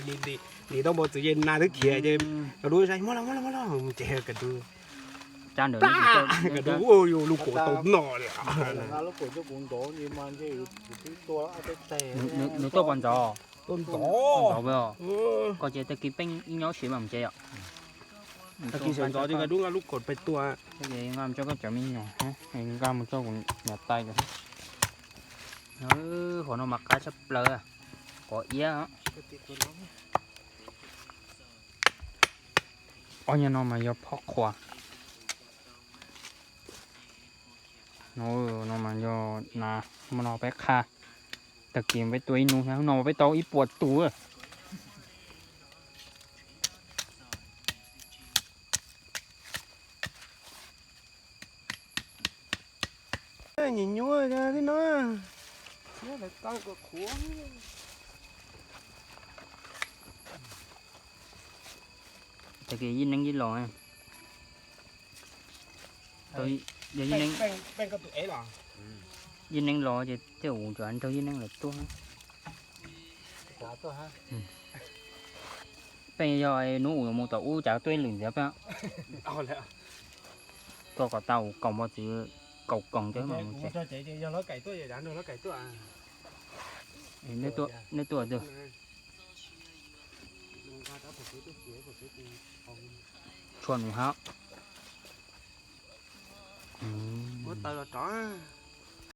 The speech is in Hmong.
Ntim tau npoo txwv ces nas twb khiav ces Kav Dub saib, muab los, muab los, muab los, ces Kav Dub, Kav Dub, yus lub kaum tau no li. Nws tuaj pos ntxov, tuaj ntxov, koj ces tag kis peb ib nyob siv mas mus tsev yom. Tag kis sawv ntxov ces Kav Dub nqa lub kaum pais tua. Nqa mus tso koj cov me nyuam, nqa mus tso kuv niam tais lawm. Qhov no mas qab tshaj plaws, qos iab. Ob nyuag no mas yog phob qhuas. No mas yog nas, hmo no peb qha, tag kis peb tua ib hnub, hnub no peb tau ib puas tus. Nyuam nyuaj thiab no. Tag kis yij neeb yij los, yog yij neeb los ces tej zaum tsam nrog yij neeb lawv tuaj. Peb yog hnub uas mus tom ub cas tuaj ib lwm ntxiv peb. Tuaj kom tau kaum npoo txwv, kaum koom thiab mas mus tsev. Nej tuaj twg? Tshuaj nus hab. Muab taws los rov.